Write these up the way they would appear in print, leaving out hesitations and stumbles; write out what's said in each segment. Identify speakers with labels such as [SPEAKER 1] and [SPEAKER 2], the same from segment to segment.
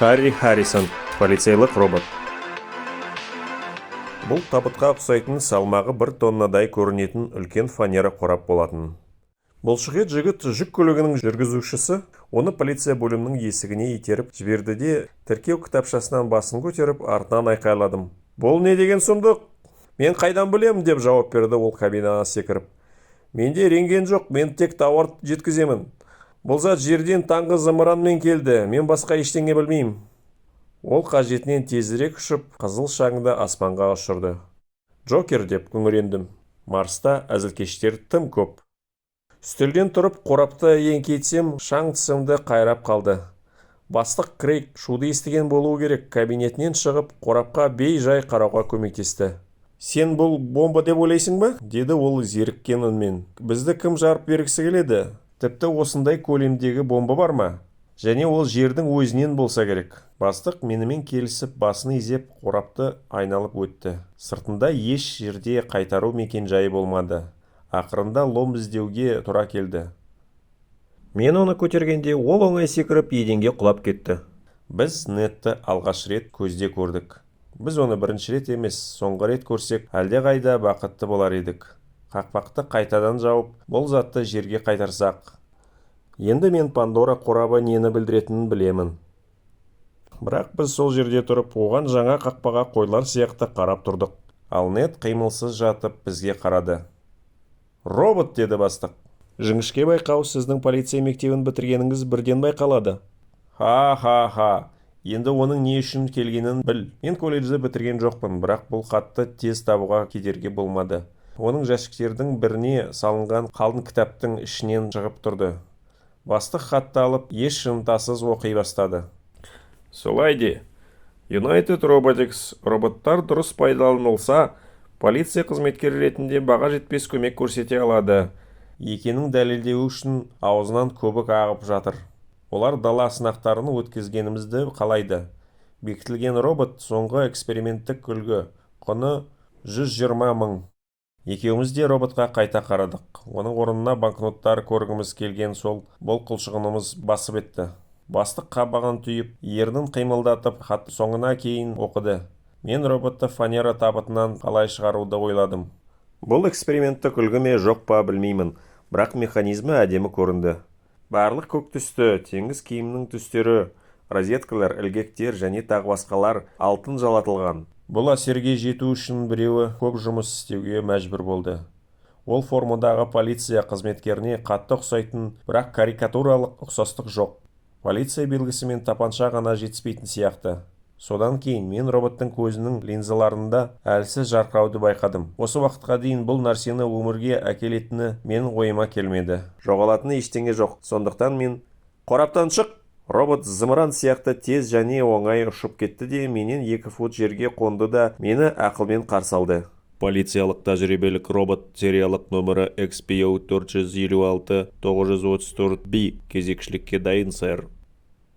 [SPEAKER 1] Харри Харрисон, полицейлік робот. Бұл табытқа ұқсайтын, салмағы 1 тоннадай көрінетін үлкен фанера қорап болатын. Бұлшықет жігіт, жүк көлігінің жүргізушісі, оны полиция бөлімінің есігіне итеріп жіберді де, тіркеу кітапшасынан басын көтеріп, артынан айқайладым: «Бұл не деген сұмдық?» «Мен қайдан білемін?» – деп жауап берді ол кабинаға секіріп. «Менде рентген жоқ, мен тек тауар жеткіземін. Бұл зат жерден таңғы зымыранмен келді, мен басқа ештеңе білмеймін». Ол қажетінен тезірек ұшып, қызыл шаңды аспанға ұшырды. «Джокер!» – деп күңірендім. Марста әзілкештер тым көп. Үстелден тұрып, қорапты еңкейтсем, шаң тісімді қайрап қалды. Бастық Крейг шуды естіген болуы керек, кабинетінен шығып, қорапқа бей-жай қарауға көмектесті. «Сен бұл бомба деп ойлайсың ба?» – деді ол зеріккен үнмен. «Бізді кім жарып бергісі келеді? Тіпті осындай көлемдегі бомба бар ма? Және ол жердің өзінен болса керек». Бастық менімен келісіп, басын изеп, қорапты айналып өтті. Сыртында еш жерде қайтару мекенжайы болмады. Ақырында лом іздеуге тура келді. Мен оны көтергенде, ол оңай секіріп, еденге құлап кетті. Біз Нетті алғаш рет көзде көрдік. Біз оны бірінші рет емес, соңғы рет көрсек, әлдеқайда бақытты болар едік. Қақпақты қайтадан жауып, бұл затты жерге қайтарсақ. Енді мен Пандора қорабы нені білдіретінін білемін. Бірақ біз сол жерде тұрып, оған жаңа қақпаға қойлар сияқты қарап тұрдық. Ал Нет қимылсыз жатып, бізге қарады. «Робот!» – деді бастық. Жіңішке байқау. Сіздің полиция мектебін бітіргеніңіз бірден байқалады. Ха-ха-ха! Енді оның не үшін келгенін біл. Мен колледжді бітірген жоқпын, бірақ бұл хатты тез табуға кедергі болмады. Оның жәшіктердің біріне салынған қалың кітаптың ішінен шығып тұрды. Бастық хатты алып, еш ынтасыз оқи бастады. Солай де, United Robotics роботтар дұрыс пайдаланылса, полиция қызметкері ретінде баға жетпес көмек көрсете алады екенін дәлелдеу үшін аузынан көбік ағып жатыр. Олар дала сынақтарын өткізгенімізді қалайды. Бекітілген робот – соңғы эксперименттік үлгі, құны 120 мың. Екеуміз де роботқа қайта қарадық. Оның орнына банкноттар көргіміз келген сол бұл құлшынысымыз басып етті. Бастық қабағын түйіп, ернін қимылдатып, хатты соңына кейін оқыды. Мен роботты фанера табытынан қалай шығаруды ойладым. Бұл эксперименттік үлгі ме, жоқ па, білмеймін, бірақ механизмі әдемі көрінді. Барлық көк түсті, теңіз киімінің түстері, розеткалар, ілгектер және тағы басқалар алтын жалатылған. Бұл әсерге жету үшін біреуі көп жұмыс істеуге мәжбүр болды. Ол формадағы полиция қызметкеріне қатты ұқсайтын, бірақ карикатуралық ұқсастық жоқ. Полиция белгісі мен тапанша ғана жетіспейтін сияқты. Содан кейін мен роботтың көзінің линзаларында әлсіз жарқырауды байқадым. Осы уақытқа дейін бұл нәрсені өмірге әкелетіні менің ойыма келмеді. Жоғалатын ештеңе жоқ, сондықтан мен: «Қораптан шық!» Робот зымыран сияқты тез және оңай ұшып кетті де, менен 2 фут жерге қонды да, мені ақылмен қарсы алды.
[SPEAKER 2] Полициялық тәжірибелік робот, сериялық нөмірі XPO 456 934 B, кезекшілікке дайын, сэр.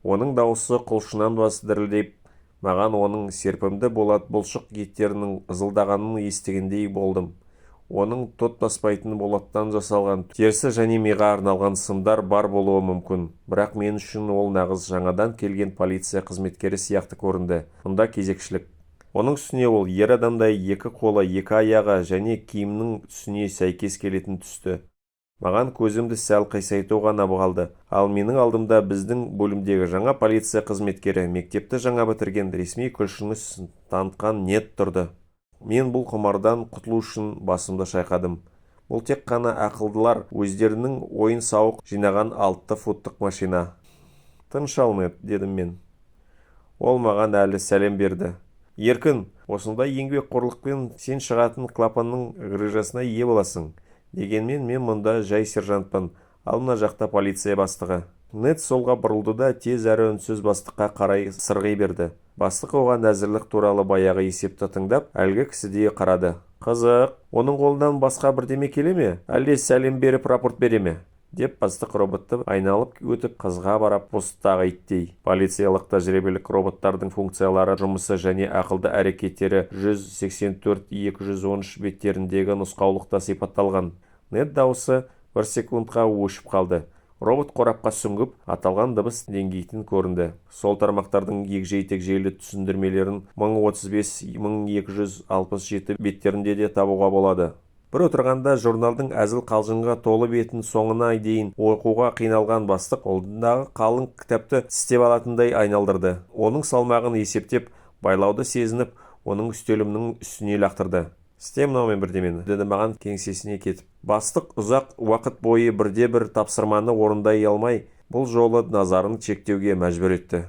[SPEAKER 1] Оның дауысы құлшынанбас дірілдеп, маған оның серпімді болат бұлшық еттерінің ызылдағанын естігендей болдым. Оның тот баспайтын болаттан жасалған терісі және миға арналған сымдар бар болуы мүмкін, бірақ мен үшін ол нағыз жаңадан келген полиция қызметкері сияқты көрінді. Мұнда кезекшілік. Оның үстіне ол ер адамдай екі қолы, екі аяғы және киімнің түсіне сәйкес келетін түсті. Маған көзімді сәл қисайту ғана қалды, ал менің алдымда біздің бөлімдегі жаңа полиция қызметкері, мектепті жаңа бітірген, ресми құлшыныс танытқан Нет тұрды. Мен бұл құмардан құтылу үшін басымды шайқадым. Бұл тек қана ақылдылар өздерінің ойын-сауық жинаған 6 футтық машина. «Тыныш ал, Нет», – дедім мен. Ол маған әлі сәлем берді. «Еркін, осындай еңбекқорлықпен сен шығатын клапанның грыжасына ие боласың. Дегенмен мен мұнда жай сержантпын, ал мына жақта полиция бастығы». Нед солға бұрылды да, тез әрі үнсіз бастыққа қарай сырғи берді. Бастық оған әзірлік туралы баяғы есепті тыңдап, әлгі кісідей қарады. «Қызық, оның қолынан басқа бірдеме келе ме, әлде сәлем беріп рапорт бере ме?» – деп бастық роботты айналып өтіп, қызға барап посттағы иттей. Полициялық тәжірибелік роботтардың функциялары, жұмысы және ақылды әрекеттері 184-213 беттеріндегі нұсқаулықта сипатталған. Нед дауысы бір секундқа өшіп қалды. Робот қорапқа сүңгіп, аталған дыбыс деңгейтін көрінді. Сол тармақтардың егжей-тегжейлі түсіндірмелерін 1035-1267 беттерінде де табуға болады. Бір отырғанда журналдың әзіл-қалжыңға толы бетін соңына дейін оқуға қиналған бастық қолындағы қалың кітапты тістеп алатындай айналдырды. Оның салмағын есептеп, байлауды сезініп, оның үстелімнің үстіне лақтырды. «Істе мынаумен бірдемені», – деді маған кеңсесіне кетіп. Бастық ұзақ уақыт бойы бірде-бір тапсырманы орындай алмай, бұл жолы назарын шектеуге мәжбүр етті.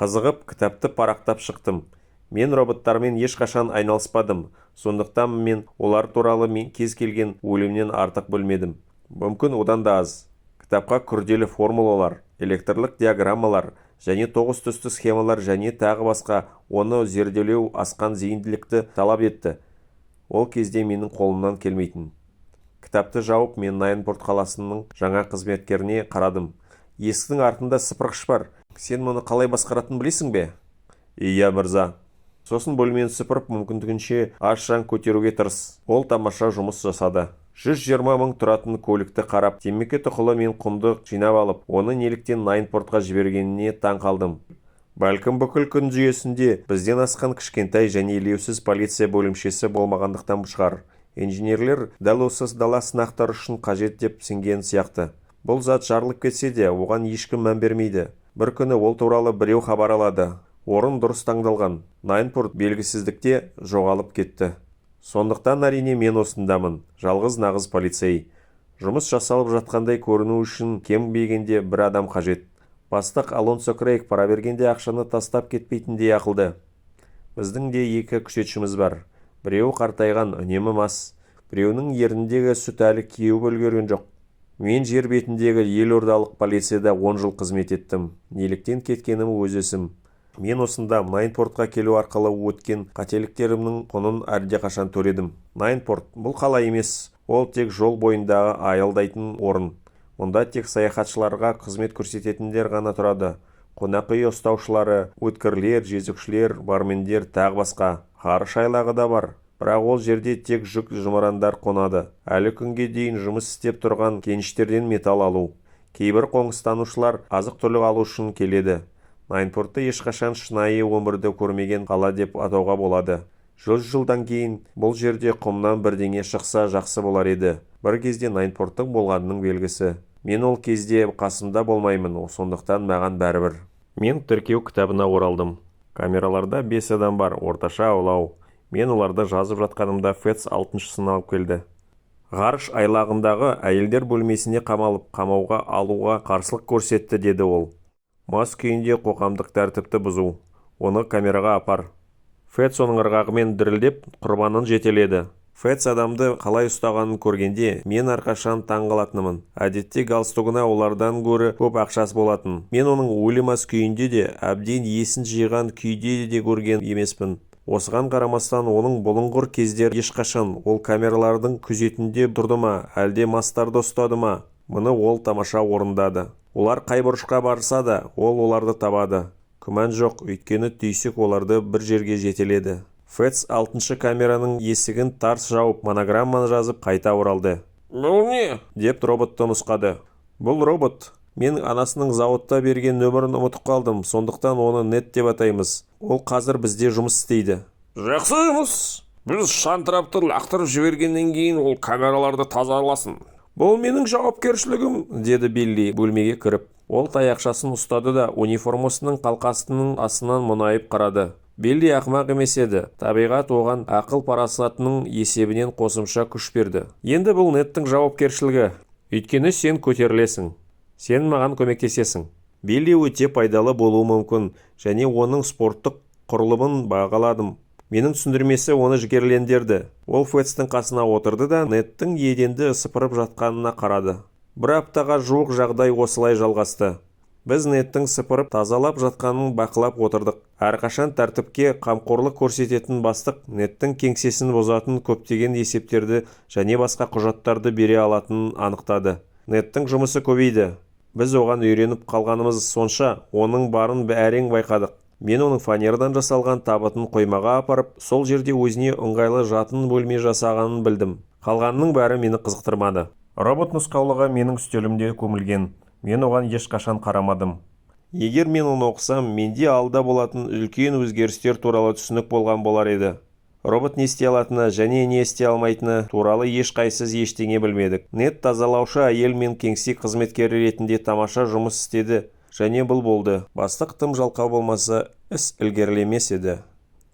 [SPEAKER 1] Қызығып, кітапты парақтап шықтым. Мен роботтармен ешқашан айналыспадым, сондықтан мен олар туралы мен кез келген өлімнен артық білмедім. Мүмкін, одан да аз. Кітапқа күрделі формулалар, электрлік диаграммалар және тоғыз түсті схемалар және тағы басқа оны зерделеу асқан зейінділікті талап етті. Ол кезде менің қолымнан келмейтін. Кітапты жауып, мен Найнпорт қаласының жаңа қызметкеріне қарадым. Есіктің артында сыпырғыш бар. Сен мұны қалай басқаратынын білесің бе? Иә, мырза. Сосын бөлмені сыпырып, мүмкіндігінше аз шаң көтеруге тырыс. Ол тамаша жұмыс жасады. 120 мың тұратын көлікті қарап, темекі тұқылы мен құмды жинап алып, оны неліктен Найнпортқа жібергеніне таң қалдым. Бәлкім, бүкіл күн жүйесінде бізден асқан кішкентай және елеусіз полиция бөлімшесі болмағандықтан шығар. Инженерлер дәл осы дала сынақтары үшін қажет деп сенген сияқты. Бұл зат жарылып кетсе де, оған ешкім мән бермейді. Бір күні ол туралы біреу хабар алады. Орын дұрыс таңдалған. Найнпорт белгісіздікте жоғалып кетті. Сондықтан, әрине, мен осындамын. Жалғыз нағыз полицей. Жұмыс жасалып жатқандай көріну үшін кем дегенде бір адам қажет. Бастық Алонсо Крейг пара бергенде ақшаны тастап кетпейтіндей ақылды. Біздің де екі күзетшіміз бар. Біреуі қартайған, үнемі мас. Біреуінің ерніндегі сүт әлі кеуіп үлгерген жоқ. Мен жер бетіндегі елордалық полицияда 10 жыл қызмет еттім. Неліктен кеткенім өз ісім. Мен осында Найнпортқа келу арқылы өткен қателіктерімнің құнын әлдеқашан төледім. Найнпорт – бұл қала емес, ол тек жол бойындағы аялдайтын орын. Мұнда тек саяхатшыларға қызмет көрсететіндер ғана тұрады. Қонақ үй ұстаушылары, өткірлер, жезөкшелер, бармендер, тағы басқа. Ғарыш айлағы да бар. Бірақ ол жерде тек жүк зымырандар қонады. Әлі күнге дейін жұмыс істеп тұрған кеніштерден металл алу. Кейбір қоныстанушылар азық-түлік алу үшін келеді. Найнпортты ешқашан шынайы өмірді көрмеген қала деп атауға болады. 100 жылдан кейін бұл жерде құмнан бірдеңе шықса жақсы болар еді. Бір кезде Найнпорттың болғанының белгісі. Мен ол кезде қасымда болмаймын, сондықтан маған бәрібір. Мен тіркеу кітабына оралдым. Камераларда 5 адам бар, орташа аулау. Мен оларды жазып жатқанымда Фэтс алтыншысын алып келді. Ғарыш айлағындағы әйелдер бөлмесіне қамалып, қамауға алуға қарсылық көрсетті, деді ол. Мас күйінде қоғамдық тәртіпті бұзу. Оны камераға апар. Фэтс оның ырғағымен дірілдеп, құрбанын жетеледі. Фэтс адамды қалай ұстағанын көргенде, мен әрқашан таң қалатынмын. Әдетте галстугына олардан гөрі көп ақшасы болатын. Мен оның өлі мас күйінде де, әбден есін жиған күйде де көрген емеспін. Осыған қарамастан оның бұлыңғыр кездері ешқашан ол камералардың күзетінде тұрды ма, әлде мастарды ұстады ма, мұны ол тамаша орындады. Олар қай бұрышқа барса да, ол оларды табады. Күмән жоқ, өйткені түйсік оларды бір жерге жетеледі. Фэтс алтыншы камераның есігін тарс жауып, монограмманы жазып, қайта оралды. «Бұл не?» – деп роботты нұсқады. Бұл робот. Мен анасының зауытта берген нөмірін ұмытып қалдым, сондықтан оны Нет деп атаймыз. Ол қазір бізде жұмыс істейді.
[SPEAKER 3] Жақсы жұмыс. Біз шантрапты лақтырып жібергеннен кейін ол камераларды тазаласын.
[SPEAKER 1] Бұл менің жауапкершілігім, деді Билли бөлмеге кіріп. Ол таяқшасын ұстады да униформасының қалқасының астынан мұнайып қарады. Билли ақымақ емес еді. Табиғат оған ақыл парасатының есебінен қосымша күш берді. Енді бұл Неттің жауапкершілігі. Өйткені сен көтерілесің. Сен маған көмектесесің. Билли өте пайдалы болуы мүмкін және оның спорттық құрылымын бағаладым. Менің түсіндірмесі оны жігерлендірді. Ол Фэтстің қасына отырды да Неттің еденді сыпырып жатқанына қарады. Бір аптаға жуық жағдай осылай жалғасты. Біз Неттің сыпырып тазалап жатқанын бақылап отырдық. Әрқашан тәртіпке қамқорлық көрсететін бастық Неттің кеңсесін бұзатын көптеген есептерді және басқа құжаттарды бере алатынын анықтады. Неттің жұмысы көбейді. Біз оған үйреніп қалғанымыз сонша, оның барын әрең байқадық. Мен оның фанерадан жасалған табытын қоймаға апарып, сол жерде өзіне ыңғайлы жатын бөлме жасағанын білдім. Қалғанының бәрі мені қызықтырмады. Робот нұсқаулығы менің үстелімде көмілген. Мен оған ешқашан қарамадым.
[SPEAKER 2] Егер мен оны оқысам, менде алда болатын үлкен өзгерістер туралы түсінік болған болар еді. Робот не істей алатыны және не істей алмайтыны туралы ешқайсымыз ештеңе білмедік. Нед тазалаушы әйел мен кеңсе қызметкері ретінде тамаша жұмыс істеді және бұл болды. Бастық тым жалқау болмаса, іс ілгерілемес еді.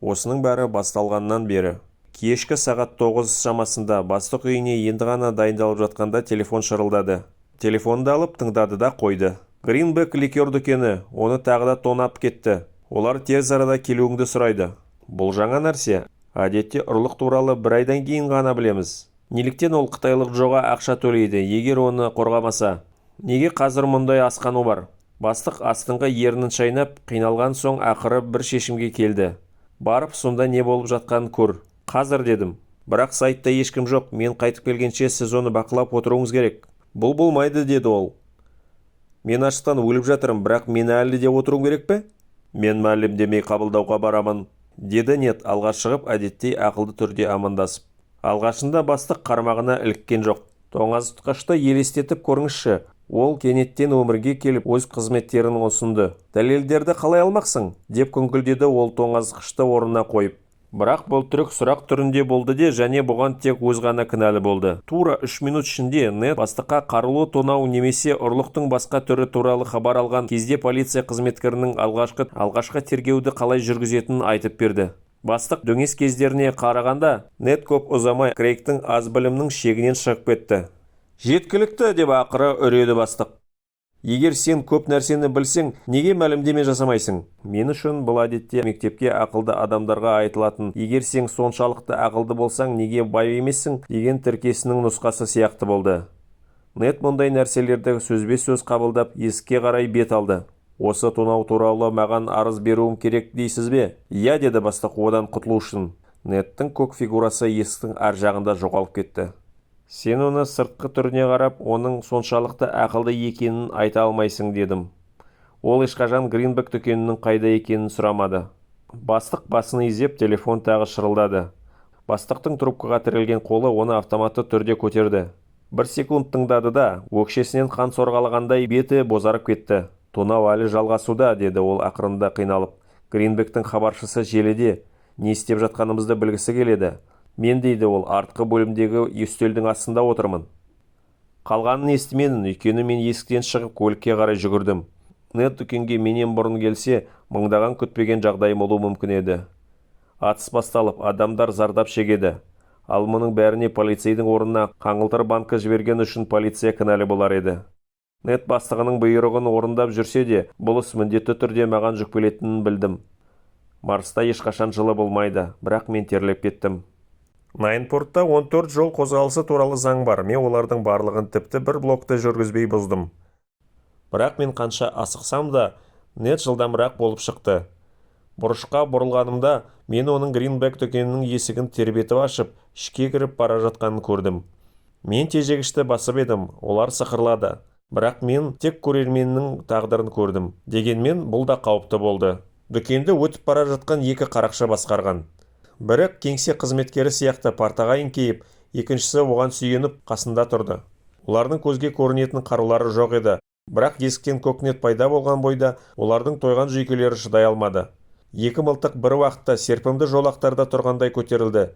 [SPEAKER 2] Осының бәрі басталғаннан бері. Кешкі сағат 9 шамасында бастық үйіне енді ғана дайындалып жатқанда телефон шырылдады. Телефонды алып тыңдады да қойды. Гринбек ликер дүкені, оны тағы да тонап кетті. Олар тез арада келуіңді сұрайды. Бұл жаңа нәрсе. Әдетте ұрлық туралы бір айдан кейін ғана білеміз. Неліктен ол қытайлық Джоға ақша төлейді, егер оны қорғамаса? Неге қазір мұндай асқану бар? Бастық астыңғы ернін шайнап, қиналған соң ақыры бір шешімге келді. Барып сонда не болып жатқанын көр. Қазір дедім. Бірақ сайтта ешкім жоқ, мен қайтып келгенше сіз оны бақылап отыруыңыз керек. Бұл болмайды, деді ол. Мен аштан өліп жатырмын, бірақ мен әлі де отыруым керек пе? Мен мәлімдеме қабылдауға барамын, деді Нед алға шығып, әдеттей ақылды түрде амандасып. Алғашында бастық қармағына іліккен жоқ. Тоңазытқышты елестетіп көріңізші. Ол кенеттен өмірге келіп өз қызметтерін ұсынды. Дәлелдерді қалай алмақсың? Деп күңкілдеді ол тоңазытқышты орнына қойып. Бірақ бұл трюк сұрақ түрінде болды де, және бұған тек өз ғана кінәлі болды. Тура 3 минут ішінде Нед бастыққа қарулы тонау немесе ұрлықтың басқа түрі туралы хабар алған кезде полиция қызметкерінің алғашқы тергеуді қалай жүргізетінін айтып берді. Бастық дөңес кездеріне қарағанда, Нед көп ұзамай Крейгтің аз білімнің шегінен шығып кетті. Жеткілікті, деп ақыры үреді бастық. Егер сен көп нәрсені білсең, неге мәлімдеме жасамайсың? Мен үшін бұл әдетте мектепке ақылды адамдарға айтылатын, егер сен соншалықты ақылды болсаң, неге бай емессің деген тіркесінің нұсқасы сияқты болды. Нед мұндай нәрселерді сөзбе-сөз қабылдап, есікке қарай бет алды. Осы тонау туралы маған арыз беруім керек дейсіз бе? Иә, деді бастық одан құтылу үшін. Недтің көк фигурасы есіктің ар жағында жоғалып кетті. Сен оны сыртқы түріне қарап, оның соншалықты ақылды екенін айта алмайсың, дедім. Ол ешқашан Гринбек дүкенінің қайда екенін сұрамады. Бастық басын изеп, телефон тағы шырылдады. Бастықтың трубкаға тірелген қолы оны автоматты түрде көтерді. Бір секунд тыңдады да, өкшесінен қан сорғалағандай беті бозарып кетті. Тонау әлі жалғасуда, деді ол ақырында қиналып. Гринбектің хабаршысы желіде не істеп жатқанымызды білгісі келеді. Мен, дейді ол, артқы бөлімдегі үстелдің астында отырмын. Қалғанын естімедім, өйткені мен есіктен шығып көлікке қарай жүгірдім. Нед дүкенге менен бұрын келсе, мыңдаған күтпеген жағдай болуы мүмкін еді. Атыс басталып, адамдар зардап шегеді. Ал мұның бәріне полицейдің орнына қаңылтыр банкі жіберген үшін полиция кінәлі болар еді. Нед бастығының бұйрығын орындап жүрсе де, бұл іс міндетті түрде маған жүктелетінін білдім. Марста ешқашан жылы болмайды, бірақ мен терлеп кеттім.
[SPEAKER 1] Найнпортта 14 жол қозғалысы туралы заң бар. Мен олардың барлығын тіпті бір блокты жүргізбей бұздым.
[SPEAKER 2] Бірақ мен қанша асықсам да, Нед жылдамырақ болып шықты. Бұрышқа бұрылғанымда, мен оның Гринбек дүкенінің есігін тербетіп ашып, ішке кіріп бара жатқанын көрдім. Мен тежегішті басып едім, олар сықырлады. Бірақ мен тек көрерменнің тағдырын көрдім. Дегенмен бұл да қауіпті болды. Дүкенді өтіп бара жатқан екі қарақшы басқарған. Бірі кеңсе қызметкері сияқты партаға еңкейіп, екіншісі оған сүйеніп қасында тұрды. Олардың көзге көрінетін қарулары жоқ еді. Бірақ есіктен көкнет пайда болған бойда олардың тойған жүйкелері шыдай алмады. Екі мылтық бір уақытта серпімді жолақтарда тұрғандай көтерілді.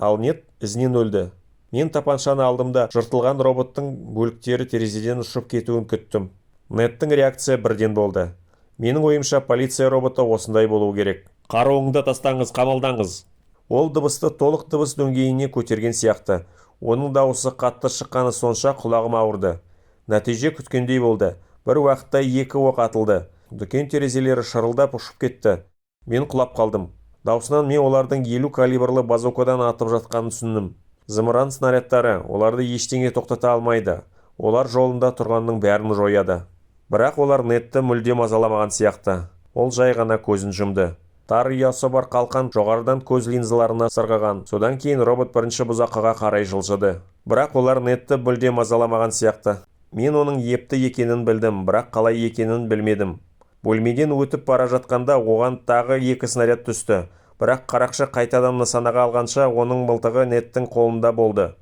[SPEAKER 2] Ал Нед ізінен өлді. Мен тапаншаны алдым да жыртылған роботтың бөліктері терезеден ұшып кетуін күттім. Недтің реакция бірден болды. Менің ойымша, полиция роботы осындай болуы керек. Қаруыңды тастаңыз, қамалдаңыз. Ол дыбысты толық дыбыс деңгейіне көтерген сияқты. Оның дауысы қатты шыққаны сонша құлағым ауырды. Нәтиже күткендей болды. Бір уақытта екі оқ атылды. Дүкен терезелері шырылдап ұшып кетті. Мен құлап қалдым. Даусынан мен олардың 50 калибрлы базукадан атып жатқанын түсіндім. Зымыран снарядтары оларды ештеңе тоқтата алмайды. Олар жолында тұрғанның бәрін жояды. Бірақ олар Недті мүлде мазаламаған сияқты. Ол жай ғана көзін жұмды. Тар ұясы бар қалқан жоғарыдан көз линзаларына сырғыған. Содан кейін робот бірінші бұзақыға қарай жылжыды. Бірақ олар Недті мүлде мазаламаған сияқты. Мен оның епті екенін білдім, бірақ қалай екенін білмедім. Бөлмеден өтіп бара жатқанда оған тағы екі снаряд түсті. Бірақ қарақшы қайтадан нысанаға алғанша оның мылтығы Недтің қолында болды.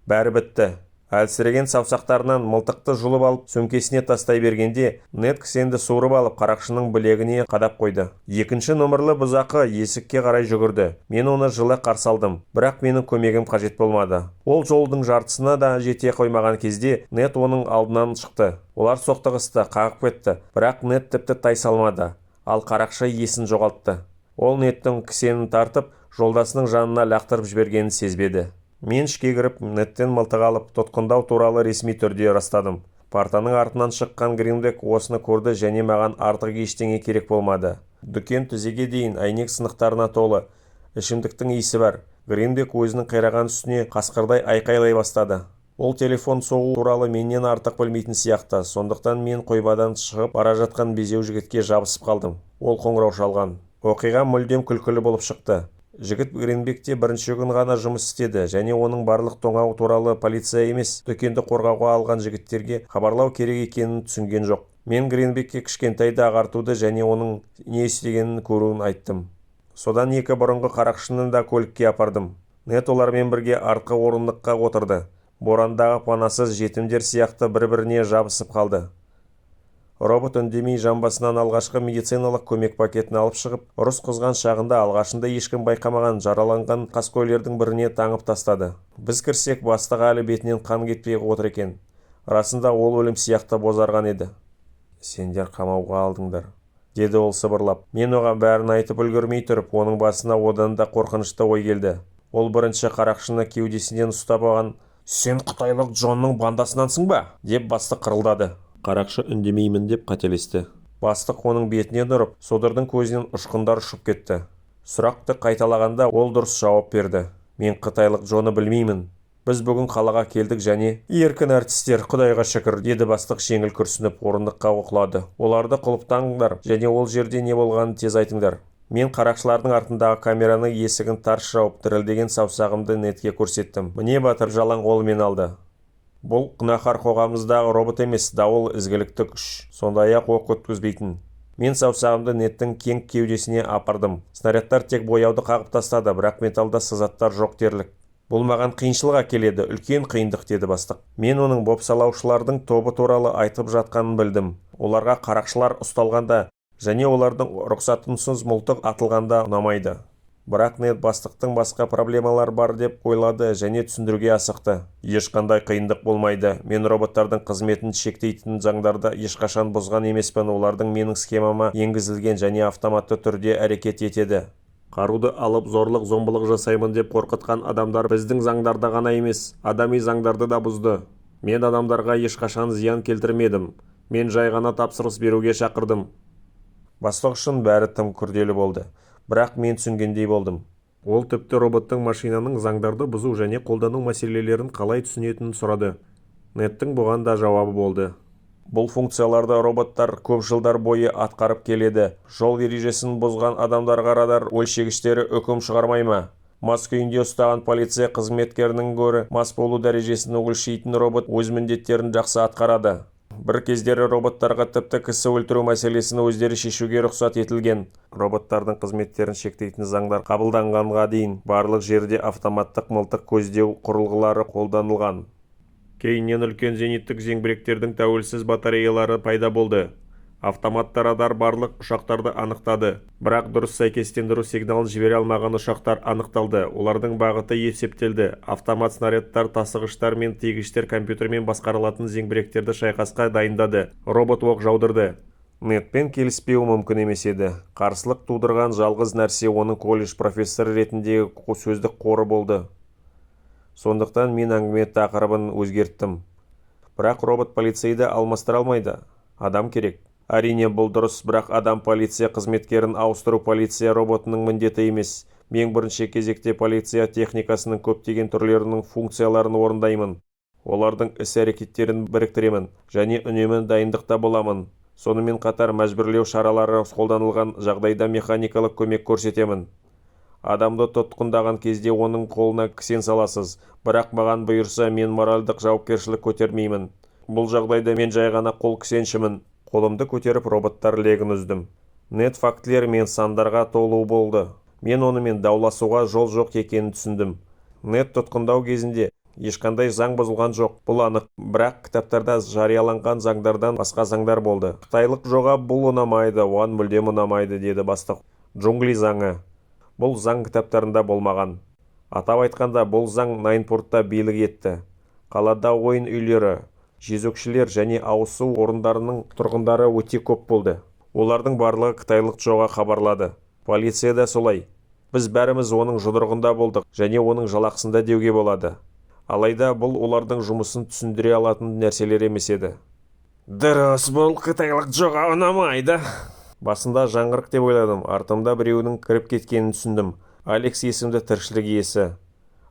[SPEAKER 2] Бәрі бітті. Әлсіреген саусақтарынан мылтықты жұлып алып, сөмкесіне тастай бергенде, Нед кісенді суырып алып, қарақшының білегіне қадап қойды. Екінші нөмірлі бұзақы есікке қарай жүгірді. Мен оны жылы қарсы алдым, бірақ менің көмегім қажет болмады. Ол жолдың жартысына да жете қоймаған кезде Нед оның алдынан шықты. Олар соқтығысты, қағып кетті, бірақ Нед тіпті тайсалмады, ал қарақшы есін жоғалтты. Ол Недтің кісенін тартып, жолдасының жанына лақтырып жібергенін сезбеді. Мен ішке кіріп, Недтен мылтық алып, тұтқындау туралы ресми түрде растадым. Партаның артынан шыққан Гринбек осыны көрді және маған артық ештеңе керек болмады. Дүкен тізеге дейін әйнек сынықтарына толы. Ішімдіктің иісі бар. Гринбек өзінің қираған үстіне қасқырдай айқайлай бастады. Ол телефон соғу туралы менен артық білмейтін сияқты, сондықтан мен қоймадан шығып бара жатқан безеу жігітке жабысып қалдым. Ол қоңырау шалған. Оқиға мүлдем күлкілі болып шықты. Жігіт Гринбекте бірінші күн ғана жұмыс істеді және оның барлық тонау туралы полиция емес, дүкенді қорғауға алған жігіттерге хабарлау керек екенін түсінген жоқ. Мен Гринбекке кішкентайды ағартуды және оның не істегенін көруін айттым. Содан екі бұрынғы қарақшыны да көлікке апардым. Нед олармен бірге артқы орындыққа отырды. Борандағы панасыз жетімдер сияқты бір-біріне жабысып қалды. Робот үндемей жамбасынан алғашқы медициналық көмек пакетін алып шығып, ұрыс қызған шағында алғашында ешкім байқамаған жараланған қаскөйлердің біріне таңып тастады. Біз кірсек, бастық әлі бетінен қан кетпей отыр екен. Расында ол өлім сияқты бозарған еді. Сендер қамауға алдыңдар, деді ол сыбырлап. Мен оған бәрін айтып үлгермей тұрып, оның басына одан да қорқынышты ой келді. Ол бірінші қарақшыны кеудесінен ұстап алған, «Сен қытайлық Джонның бандасынансың ба?» деп бастық қырылдады. Қарақшы үндемеймін деп қателесті. Бастық оның бетінен ұрып, содырдың көзінен ұшқындар ұшып кетті. Сұрақты қайталағанда ол дұрыс жауап берді. Мен қытайлық Джонны білмеймін. Біз бүгін қалаға келдік және еркін әртістер, Құдайға шүкір, деді бастық жеңіл күрсініп, орындыққа құлады. Оларды құлыптаңдар және ол жерде не болғанын тез айтыңдар. Мен қарақшылардың артындағы камераның есігін тарс жауып, дірілдеген саусағымды Недке көрсеттім. Міне, батыр жалаң қолымен алды. Бұл күнәһар қоғамымыздағы робот емес, дауыл ізгілікті күш, сондай-ақ оқ өткізбейтін. Мен саусағымды Недтің кең кеудесіне апардым. Снарядтар тек бояуды қағып тастады, бірақ металда сызаттар жоқ дерлік. Бұл маған қиыншылық әкеледі, үлкен қиындық, деді бастық. Мен оның бопсалаушылардың тобы туралы айтып жатқанын білдім. Оларға қарақшылар ұсталғанда және олардың рұқсатынсыз мылтық атылғанда ұнамайды. Бірақ Нед бастықтың басқа проблемалар бар деп ойлады және түсіндіруге асықты. Ешқандай қиындық болмайды. Мен роботтардың қызметін шектейтін заңдарды ешқашан бұзған емеспін. Олардың менің схемама енгізілген және автоматты түрде әрекет етеді. Қаруды алып зорлық зомбылық жасаймын деп қорқытқан адамдар біздің заңдарды ғана емес, адами заңдарды да бұзды. Мен адамдарға ешқашан зиян келтірмедім. Мен жай ғана тапсырыс беруге шақырдым. Бастық үшін бәрі тым күрделі болды. Бірақ мен түсінгендей болдым. Ол тіпті роботтың машинаның заңдарды бұзу және қолдану мәселелерін қалай түсінетінін сұрады. Недтің бұған да жауабы болды. Бұл функцияларды роботтар көп жылдар бойы атқарып келеді. Жол ережесін бұзған адамдарға радар өлшегіштері үкім шығармай ма? Мас күйінде ұстаған полиция қызметкерінің гөрі мас болу дәрежесін өлшейтін робот өз міндеттерін жақсы атқарады. Бір кездері роботтарға тіпті кісі өлтіру мәселесін өздері шешуге рұқсат етілген. Роботтардың қызметтерін шектейтін заңдар қабылданғанға дейін барлық жерде автоматтық мылтық көздеу құрылғылары қолданылған. Кейіннен үлкен зениттік зеңбіректердің тәуелсіз батареялары пайда болды. Автоматты радар барлық ұшақтарды анықтады. Бірақ дұрыс сәйкестендіру сигналын жібере алмаған ұшақтар анықталды. Олардың бағыты есептелді. Автомат снарядтар, тасығыштар мен тиегіштер компьютермен басқарылатын зеңбіректерді шайқасқа дайындады. Робот оқ жаудырды. Недпен келіспеуі мүмкін емес еді. Қарсылық тудырған жалғыз нәрсе оның колледж профессоры ретіндегі сөздік қоры болды. Сондықтан мен әңгіме тақырыбын өзгерттім. Бірақ робот полицейді алмастыра алмайды. Адам керек. Әрине, бұл дұрыс, бірақ адам полиция қызметкерін ауыстыру полиция роботының міндеті емес. Мен бірінші кезекте полиция техникасының көптеген түрлерінің функцияларын орындаймын. Олардың іс-әрекеттерін біріктіремін және үнемі дайындықта боламын. Сонымен қатар мәжбүрлеу шаралары қолданылған жағдайда механикалық көмек көрсетемін. Адамды тұтқындаған кезде оның қолына кісен саласыз, бірақ маған бұйырса, мен моральдық жауапкершілік көтермеймін. Бұл жағдайда мен жай ғана қол кісеншімін. Қолымды көтеріп роботтар легін үздім. Нед фактілер мен сандарға толу болды. Мен онымен дауласуға жол жоқ екенін түсіндім. Нед тұтқындау кезінде Ешқандай заң бұзылған жоқ, бұл анық. Бірақ кітаптарда жарияланған заңдардан басқа заңдар болды. Қытайлық Джоға бұл ұнамайды, оған мүлдем ұнамайды, деді бастық. Джунгли заңы. Бұл заң кітаптарында болмаған. Атап айтқанда, бұл заң Найнпортта билік етті. Қалада ойын үйлері, жезөкшелер және ауызсу орындарының тұрғындары өте көп болды. Олардың барлығы қытайлық Джоға хабарлады. Полиция да солай. Біз бәріміз оның жұдырығында болдық және оның жалақысында деуге болады. Алайда бұл олардың жұмысын түсіндіре алатын нәрселер емес еді.
[SPEAKER 3] Дұрыс, бұл қытайлық Джоға ұнамайды.
[SPEAKER 2] Басында жаңғырық деп ойладым. Артымда біреуінің кіріп кеткенін түсіндім. Алекс есімді тіршілік иесі.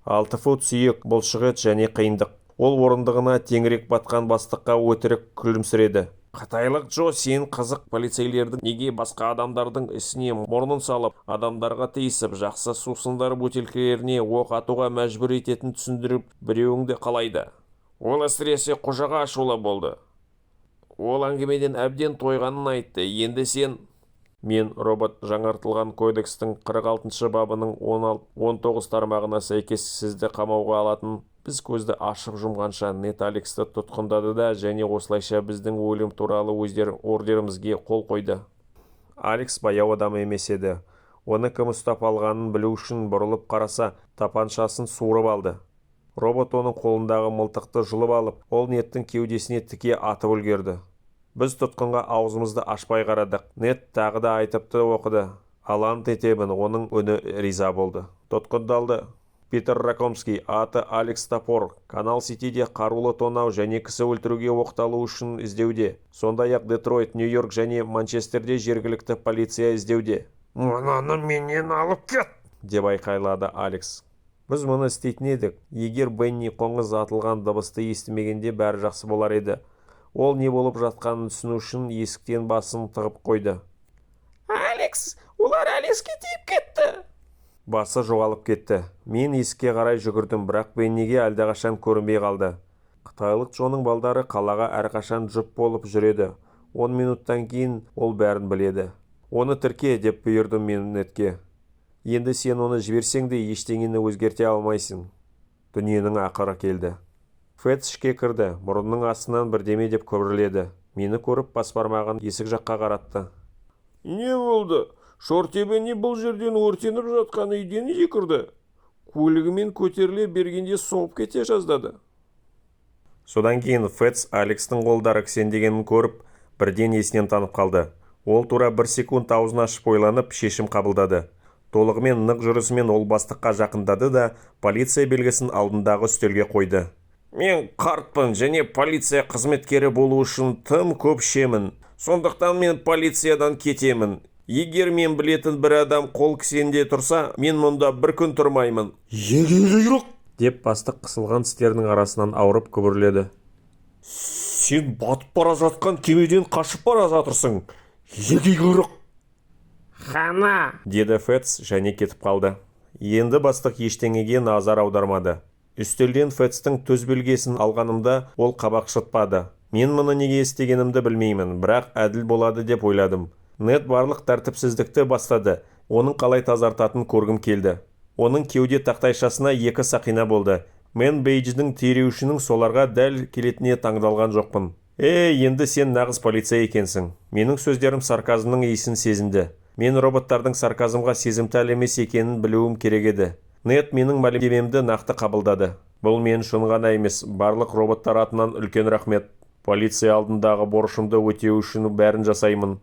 [SPEAKER 2] 6 фут сүйек, бұлшықет және қиындық. Ол орындығына теңірек батқан бастыққа өтірік күлімсіреді.
[SPEAKER 3] Қытайлық Джо, сен қызық полицейлердің неге басқа адамдардың ісіне мұрнын салып, адамдарға тиісіп, жақсы сусындар бөтелкелеріне оқ атуға мәжбүр ететінін түсіндіріп біреуіңді қалайды. Ол әсіресе қожаға ашулы болды. Ол әңгімеден әбден тойғанын айтты. Енді сен...
[SPEAKER 2] Мен робот жаңартылған кодекстің 46 бабының 19 тармағына сәйкес сізді қамауға алатын. Біз көзді ашып жұмғанша Нед Алексті тұтқындады да және осылайша біздің өлім туралы өздер ордерімізге қол қойды. Алекс баяу адам емес еді. Оны кім ұстап алғанын білу үшін бұрылып қараса, тапаншасын суырып алды. Робот оның қолындағы мылтықты жұлып алып, ол Недтің кеудесіне тіке атып үлгерді. Біз тұтқынға аузымызды ашпай қарадық. Нед тағы да айтыпты оқыды. Ал ант етемін, оның үні риза болды. Тұтқындалды. Питер Ракомский, аты Алекс Топор, Канал Ситиде қарулы тонау және кісі өлтіруге оқталу үшін іздеуде. Сондай-ақ Детройт, Нью-Йорк және Манчестерде жергілікті полиция іздеуде.
[SPEAKER 3] Мынаны менен алып кет,
[SPEAKER 2] деп айқайлады Алекс. Біз мұны істейтін едік. Егер Бенни қоңыз атылған дыбысты естімегенде бәрі жақсы болар еді. Ол не болып жатқанын түсіну үшін есіктен басын тығып қойды.
[SPEAKER 3] Алекс, олар Алекске тиіп кетті.
[SPEAKER 2] Басы жоғалып кетті. Мен есікке қарай жүгірдім, бірақ Бенниге әлдеқашан көрінбей қалды. Қытайлық Джоның балдары қалаға әрқашан жұп болып жүреді. 10 минуттан кейін ол бәрін біледі. Оны тірке, деп бұйырдым мен Недке. Енді сен оны жіберсең де ештеңені өзгерте алмайсың. Дүниенің ақыры келді. Фэтс ішке кірді, мұрнының астынан бірдеме деп күбірледі. Мені көріп бас бармағын есік жаққа қаратты.
[SPEAKER 3] Не болды? Шортебені бұл жерден өртеніп жатқан үйден секірді. Көлігімен көтеріле бергенде соғып кете жаздады.
[SPEAKER 2] Содан кейін Фэтс Алекстің қолдары кісендегенін көріп, бірден есінен танып қалды. Ол тура бір секунд аузын ашып ойланып, шешім қабылдады. Толығымен нық жүрісімен ол бастыққа жақындады да, полиция белгісін алдындағы үстелге қойды.
[SPEAKER 3] Мен қартпын және полиция қызметкері болу үшін тым көп ішемін. Сондықтан мен полициядан кетемін. Егер мен білетін бір адам қол кісенде тұрса, мен мұнда бір күн тұрмаймын.
[SPEAKER 1] Егер деп бастық қысылған тістерінің арасынан ауырып күбірледі.
[SPEAKER 3] Сен батып бара жатқан кемеден қашып бара жатырсың. Егер
[SPEAKER 4] Хана,
[SPEAKER 2] деді Фэтс және кетіп қалды. Енді бастық ештеңеге назар аудармады. Үстелден Фэтстің төс белгісін алғанымда ол қабақ шытпады. Мен мұны неге істегенімді білмеймін, бірақ әділ болады деп ойладым. Нед барлық тәртіпсіздікті бастады. Оның қалай тазартатынын көргім келді. Оның кеуде тақтайшасына 2 сақина болды. Мен бейдждің тереушінің соларға дәл келетіне таңдалған жоқпын. Ей, енді сен нағыз полиция екенсің. Менің сөздерім сарказмның иісін сезінді. Мен роботтардың сарказмға сезімтал емес екенін білуім керек еді. Нед менің мәлімдемемді нақты қабылдады. Бұл мен үшін ғана емес, барлық роботтар атынан үлкен рахмет. Полиция алдындағы борышымды өтеу үшін бәрін жасаймын.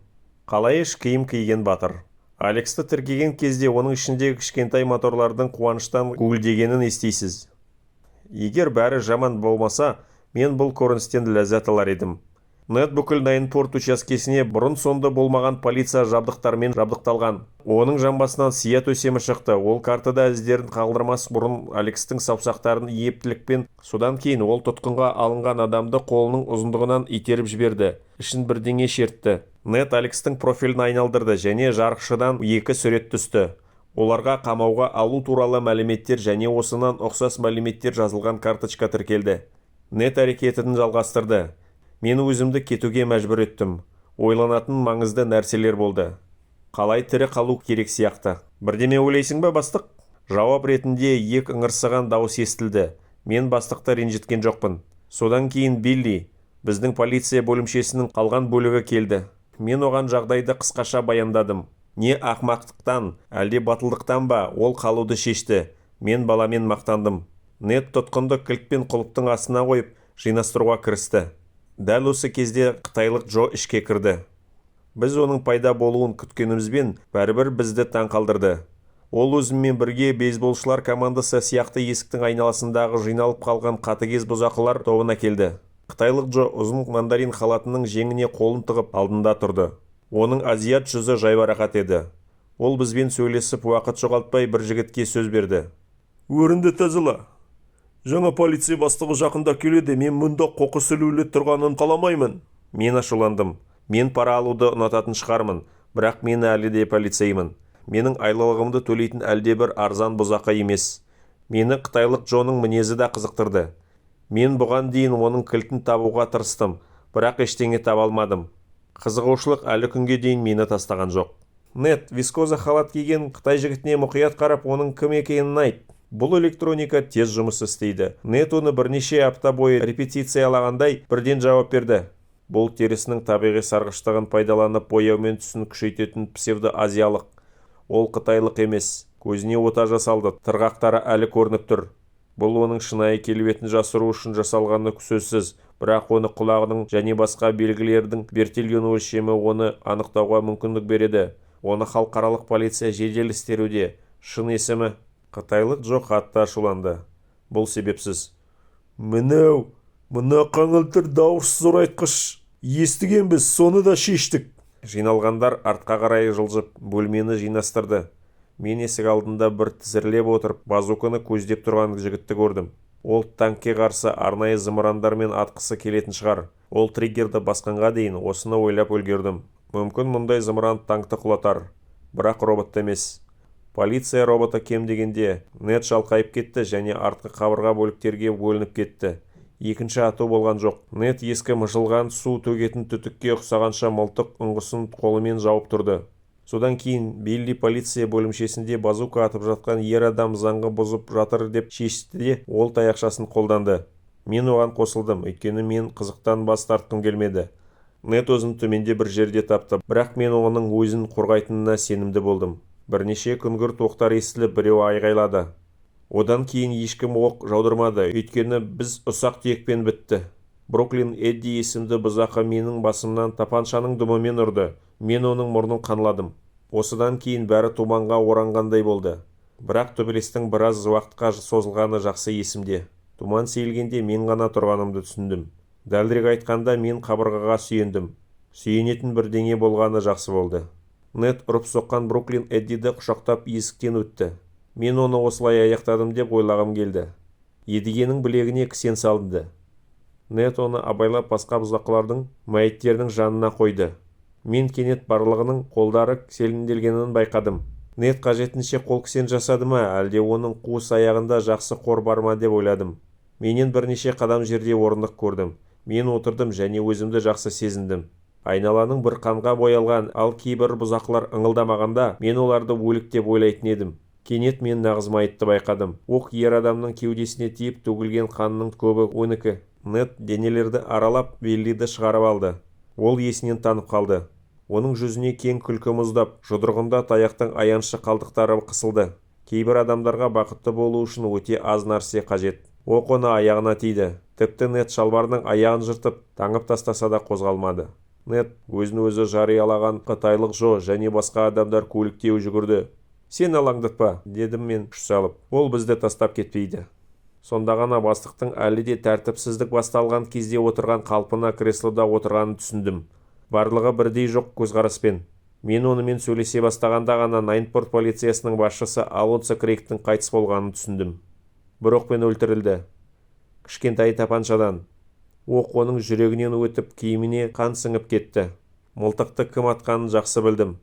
[SPEAKER 2] Қалай іш киім киген батыр. Алексті тіркеген кезде оның ішіндегі кішкентай моторлардың қуаныштан гуілдегенін естисіз. Егер бәрі жаман болмаса, мен бұл көріністен ләззат алар едім. Нед бүкіл Найнпорт учаскесіне бұрын сонды болмаған полиция жабдықтармен жабдықталған. Оның жамбасынан сия төсемі шықты. Ол картада іздерін қалдырмас бұрын Алекстің саусақтарын ептілікпен, содан кейін ол тұтқынға алынған адамды қолының ұзындығынан итеріп жіберді. Ішін бірдеңе шертті. Нед Алекстің профилін айналдырды және жарықшыдан 2 сурет түсті. Оларға қамауға алу туралы мәліметтер және осынан ұқсас мәліметтер жазылған карточка тіркелді. Нед әрекетін жалғастырды. Мен өзімді кетуге мәжбүр еттім. Ойланатын маңызды нәрселер болды. Қалай тірі қалу керек сияқты. Бірдеме ойлайсың ба, бастық? Жауап ретінде ек ыңырсыған дауыс естілді. Мен бастықты ренжіткен жоқпын. Содан кейін Билли, біздің полиция бөлімшесінің қалған бөлігі келді. Мен оған жағдайды қысқаша баяндадым. Не ақмақтықтан, әлде батылдықтан ба, ол қалуды шешті. Мен баламен мақтандым. Нед тұтқынды кілтпен құлыптың астына қойып, жинастыруға кірісті. Дәл осы кезде қытайлық Джо ішке кірді. Біз оның пайда болуын күткенімізбен, бәрібір бізді таң қалдырды. Ол өзімен бірге бейсболшылар командасы сияқты есіктің айналасындағы жиналып қалған қатыгез бұзақылар тобына келді. Қытайлық Джо ұзын мандарин халатының жеңіне қолын тығып алдында тұрды. Оның азиат жүзі жайбарақат еді. Ол бізбен сөйлесіп уақыт жоғалтпай бір жігітке сөз берді.
[SPEAKER 1] Өрінді тазала. Жаңа полиция бастығы жақында келеді, мен мұнда қоқыс ілулі тұрғанын қаламаймын.
[SPEAKER 2] Мен ашуландым. Мен пара алуды ұнататын шығармын, бірақ мен әлі де полицеймін. Менің айлығымды төлейтін әлде бір арзан бұзақы емес. Мені қытайлық Джоның мінезі де қызықтырды. Мен бұған дейін оның кілтін табуға тырыстым, бірақ ештеңе таба алмадым. Қызығушылық әлі күнге дейін мені тастаған жоқ.
[SPEAKER 1] Нед, вискоза халат киген қытай жігітіне мұқият қарап, оның кім екенін айт. Бұл электроника тез жұмыс істейді. Нед оны бірнеше апта бойы репетициялағандай бірден жауап берді. Бұл терісінің табиғи сарғыштығын пайдаланып бояумен түсін күшейтетін псевдоазиялық. Ол қытайлық емес. Көзіне ота жасалды, тырғақтары әлі көрініп тұр. Бұл оның шынайы келбетін жасыру үшін жасалғаны сөзсіз, бірақ оны құлағының және басқа белгілердің бертелген өлшемі оны анықтауға мүмкіндік береді. Оны халықаралық полиция жедел іздестіруде. Шын есімі қытайлық Джо қатты ашуланды. Бұл себепсіз.
[SPEAKER 5] Мынау, мына қаңылтыр дауыс зорайтқыш. Естігенбіз, соны да шештік.
[SPEAKER 2] Жиналғандар артқа қарай жылжып, бөлмені жинастырды. Мен есік алдында бір тізерлеп отырып, базуканы көздеп тұрған жігітті көрдім. Ол танкке қарсы арнайы зымырандармен атқысы келетін шығар. Ол триггерді басқанға дейін осыны ойлап үлгердім. Мүмкін мұндай зымыран танкті құлатар, бірақ роботты емес. Полиция роботы кем дегенде Нед шалқайып кетті және артқы қабырға бөліктерге бөлініп кетті. Екінші ату болған жоқ. Нед ескі мыжылған су төгетін түтікке ұқсағанша мылтық ұңғысын қолымен жауып тұрды. Содан кейін Билли полиция бөлімшесінде базука атып жатқан ер адам заңғы бұзып жатыр деп шешті де, ол таяқшасын қолданды. Мен оған қосылдым, өйткені мен қызықтан бас тартқым келмеді. Нед өзін төменде бір жерде тапты, бірақ мен оның өзін қорғайтынына сенімді болдым. Бірнеше күңгірт оқтар естіліп, біреу айғайлады. Одан кейін ешкім оқ жаудырмады, өйткені біз ұсақ түйекпен бітті. Бруклин Эдди есімді бұзақы менің басымнан тапаншаның дымымен ұрды. Мен оның мұрнын қанладым. Осыдан кейін бәрі туманға оранғандай болды. Бірақ төбелестің біраз уақытқа созылғаны жақсы есімде. Туман сейілгенде мен ғана тұрғанымды түсіндім. Дәлірек айтқанда, мен қабырғаға сүйендім. Сүйенетін бірдеңе болғаны жақсы болды. Нед ұрып соққан Бруклин Эддиді құшақтап есіктен өтті. Мен оны осылай аяқтадым деп ойлағым келді. Едігенің білегіне кісен салынды. Нед оны абайлап басқа бұзақылардың мәйіттерінің жанына қойды. Мен кенет барлығының қолдары селінделгенін байқадым. Нед қажетінше қол кісен жасады ма, әлде оның қуыс аяғында жақсы қор бар ма деп ойладым. Менен бірнеше қадам жерде орындық көрдім. Мен отырдым және өзімді жақсы сезіндім. Айналаның бір қанға боялған, ал кейбір бұзақылар ыңылдамағанда, мен оларды өлік деп ойлайтын едім. Кенет мен нағыз майытты байқадым. Оқ ер адамның кеудесіне тиіп төгілген қанның көбі оныкі. Нед денелерді аралап, Биллиді шығарып алды. Ол есінен танып қалды. Оның жүзіне кең күлкі мұздап, жұдырығында таяқтың аянышты қалдықтары қысылды. Кейбір адамдарға бақытты болу үшін өте аз нәрсе қажет. Оқ оны аяғына тиді. Тіпті Нед шалбарының аяғын жыртып, таңып тастаса да қозғалмады. Нед өзін өзі жариялаған қытайлық Джо және басқа адамдар көлікте жүгірді. Сен алаңдатпа, дедім мен күш салып. Ол бізді тастап кетпейді. Сонда ғана бастықтың әлі де тәртіпсіздік басталған кезде отырған қалпына креслода отырғанын түсіндім. Барлығы бірдей жоқ көзқараспен. Мен онымен сөйлесе бастағанда ғана Найнпорт полициясының басшысы Алонсо Крейгтің қайтыс болғанын түсіндім. Бір оқпен өлтірілді. Кішкентай тапаншадан. Оқ оның жүрегінен өтіп, киіміне қан сіңіп кетті. Мылтықты кім атқанын жақсы білдім.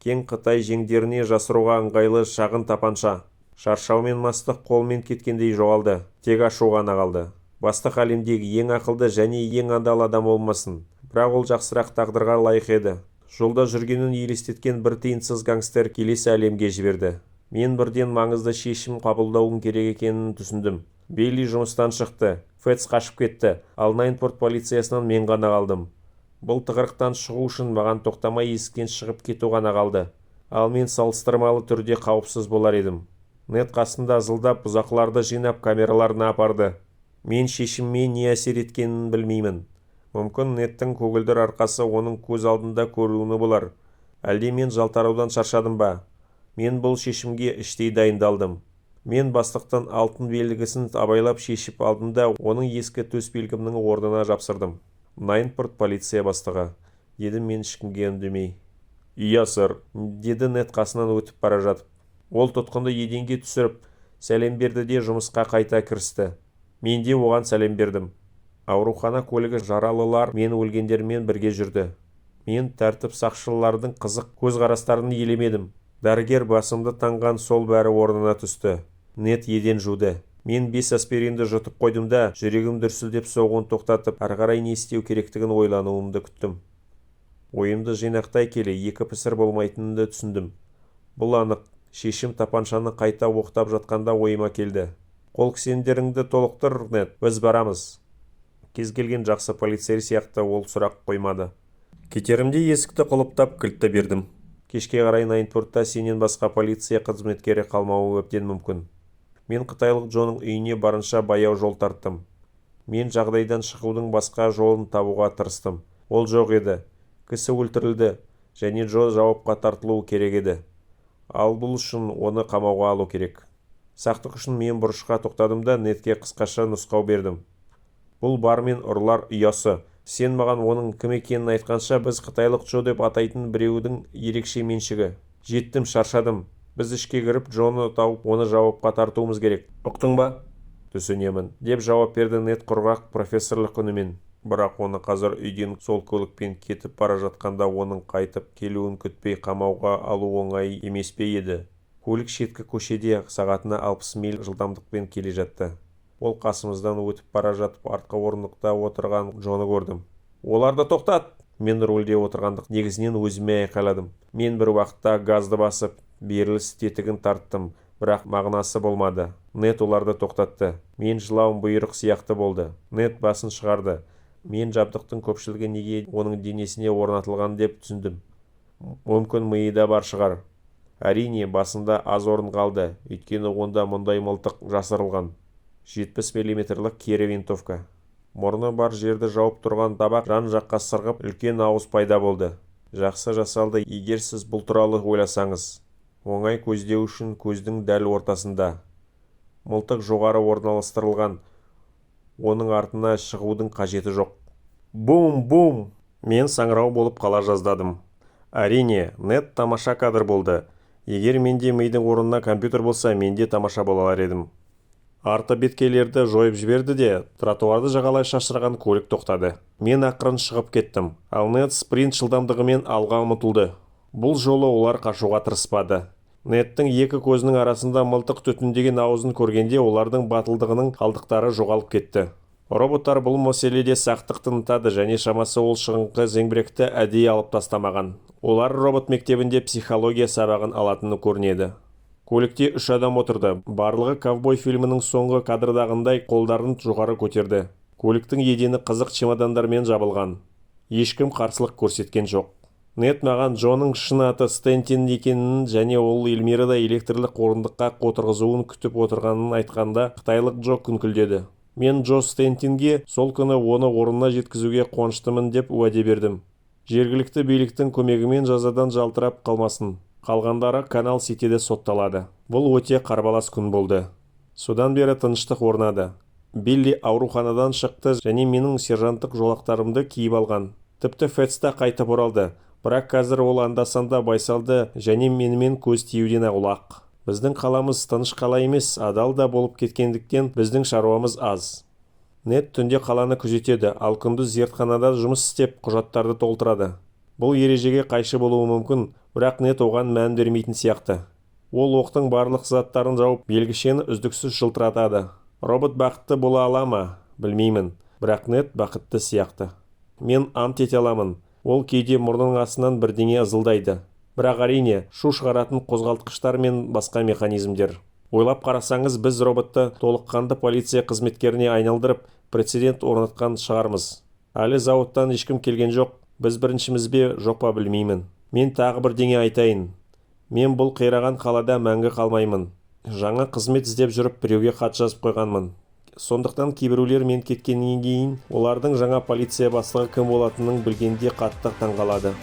[SPEAKER 2] Кең қытай жеңдеріне жасыруға ыңғайлы шағын тапанша. Шаршау мен мастық қолмен кеткендей жоғалды. Тек ашу ғана қалды. Бастық әлемдегі ең ақылды және ең адал адам болмасын. Бірақ ол жақсырақ тағдырға лайық еді. Жолда жүргенін елестеткен бір тиынсыз гангстер келесі әлемге жіберді. Мен бірден маңызды шешім қабылдауым керек екенін түсіндім. Билли жұмыстан шықты, Фэтс қашып кетті, ал Найнпорт полициясынан мен ғана қалдым. Бұл тығырықтан шығу үшін маған тоқтамай есіктен шығып кету ғана қалды. Ал мен салыстырмалы түрде қауіпсіз болар едім. Нед қасында ызылдап бұзақыларды жинап камераларына апарды. Мен шешіміме не әсер еткенін білмеймін. Мүмкін Недтің көгілдір арқасы оның көз алдында көруіні болар. Әлде мен жалтарудан шаршадым ба? Мен бұл шешімге іштей дайындалдым. Мен бастықтың алтын белгісін абайлап шешіп алдым да, оның ескі төс белгімнің орнына жапсырдым. Найнпорт полиция бастығы, дедім мен ешкімге үндемей. «Иә, сэр», деді Нед қасынан өтіп бара жатып. Ол тұтқынды еденге түсіріп, сәлем берді де жұмысқа қайта кірісті. Мен де оған сәлем бердім. Аурухана көлігі жаралылар мен өлгендермен бірге жүрді. Мен тәртіп сақшылардың қызық көзқарастарын елемедім. Дәрігер басымды таңған сол бәрі орнына түсті. Нед еден жуды. Мен 5 аспиринді жұтып қойдым да, жүрегім дүрсілдеп соғуын тоқтатып, ары қарай не істеу керектігін ойлануымды күттім. Ойымды жинақтай келе екі пісір болмайтынымды түсіндім. Бұл анық. Шешім тапаншаны қайта оқтап жатқанда ойыма келді. Қол кісендеріңді толықтыр, Нед, біз барамыз. Кез келген жақсы полицей сияқты ол сұрақ қоймады. Кетерімде есікті құлыптап кілтті бердім. Кешке қарай Найнпортта сенен басқа полиция қызметкері қалмауы әбден мүмкін. Мен қытайлық Джоның үйіне барынша баяу жол тарттым. Мен жағдайдан шығудың басқа жолын табуға тырыстым. Ол жоқ еді. Кісі өлтірілді және Джо жауапқа тартылуы керек еді. Ал бұл үшін оны қамауға алу керек. Сақтық үшін мен бұрышқа тоқтадым да Недке қысқаша нұсқау бердім. Бұл бар мен ұрылар ұясы. Сен маған оның кім екенін айтқанша біз қытайлық Джо деп атайтын біреудің ерекше меншігі. Жеттім, шаршадым. Біз ішке кіріп Джоны тауып, оны жауапқа тартуымыз керек. Ұқтың ба? Түсінемін, деп жауап берді Нед құрғақ профессорлық үнімен. Бірақ оны қазір үйден сол көлікпен кетіп бара жатқанда оның қайтып келуін күтпей қамауға алу оңай емес пе еді? Көлік шеткі көшеде сағатына 60 миль жылдамдықпен келе жатты. Ол қасымыздан өтіп бара жатып артқы орындықта отырған Джоны көрдім. Оларды тоқтат! Мен рульде отырғандық негізінен өзіме айқайладым. Мен бір уақытта газды басып, беріліс тетігін тарттым, бірақ мағынасы болмады. Нед оларды тоқтатты. Мен жылауым бұйрық сияқты болды. Нед басын шығарды. Мен жабдықтың көпшілігі неге оның денесіне орнатылған деп түсіндім. Мүмкін миы да бар шығар. Әрине, басында аз орын қалды, өйткені онда мұндай мылтық жасырылған. 70 миллиметрлік кері винтовка. Мұрны бар жерді жауып тұрған табақ жан-жаққа сырғып, үлкен ауыз пайда болды. Жақсы жасалды, егер сіз бұл туралы ойласаңыз. Оңай көздеу үшін көздің дәл ортасында. Мылтық жоғары орналастырылған. Оның артына шығудың қажеті жоқ. Бум-бум! Мен саңырау болып қала жаздадым. Әрине, Нед тамаша кадр болды. Егер менде мидың орнына компьютер болса, менде тамаша болар едім. Арты беткейлерді жойып жіберді де, тротуарды жағалай шашыраған көлік тоқтады. Мен ақырын шығып кеттім, ал Нед спринт жылдамдығымен алға ұмтылды. Бұл жолы олар қашуға тырыспады. Недтің екі көзінің арасында мылтық түтіндеген аузын көргенде олардың батылдығының қалдықтары жоғалып кетті. Роботтар бұл мәселеде сақтық танытады және шамасы ол шығыңқы зеңбіректі әдейі алып тастамаған. Олар робот мектебінде психология сабағын алатыны көрінеді. Көлікте 3 адам отырды. Барлығы ковбой фильмінің соңғы кадрдағындай қолдарын жоғары көтерді. Көліктің едені қызық чемодандармен жабылған. Ешкім қарсылық көрсеткен жоқ. Нед маған Джоның шын аты Стентин екенін және ол Эльмирада электрлік орындыққа отырғызуын күтіп отырғанын айтқанда қытайлық Джо күңкілдеді. Мен Джо Стентинге сол күні оны орнына жеткізуге қуаныштымын деп уәде бердім. Жергілікті биліктің көмегімен жазадан жалтырап қалмасын. Қалғандары Канал Ситиде сотталады. Бұл өте қарбалас күн болды. Содан бері тыныштық орнады. Билли ауруханадан шықты және менің сержанттық жолақтарымды киіп алған. Тіпті Фэтс та қайтып оралды. Бірақ қазір ол анда-санда байсалды және менімен көз тиюден аулақ. Біздің қаламыз тыныш қала емес, адал да болып кеткендіктен біздің шаруамыз аз. Нед түнде қаланы күзетеді, ал күндіз зертханада жұмыс істеп құжаттарды толтырады. Бұл ережеге қайшы болуы мүмкін, бірақ Нед оған мән бермейтін сияқты. Ол оқтың барлық заттарын жауып, белгішені үздіксіз жылтыратады. Робот бақытты бола ала ма? Білмеймін, бірақ Нед бақытты сияқты. Мен ант ете аламын. Ол кейде мұрнының астынан бірдеңе ызылдайды. Бірақ әрине, шу шығаратын қозғалтқыштар мен басқа механизмдер. Ойлап қарасаңыз, біз роботты толыққанды полиция қызметкеріне айналдырып, прецедент орнатқан шығармыз. Әлі зауыттан ешкім келген жоқ. Біз біріншіміз бе, жоқ па, білмеймін. Мен тағы бірдеңе айтайын. Мен бұл қираған қалада мәңгі қалмаймын. Жаңа қызмет іздеп жүріп, біреуге хат жазып қойғанмын. Сондықтан кейбіреулер мен кеткеннен кейін олардың жаңа полиция бастығы кім болатынын білгенде қатты таңғалады.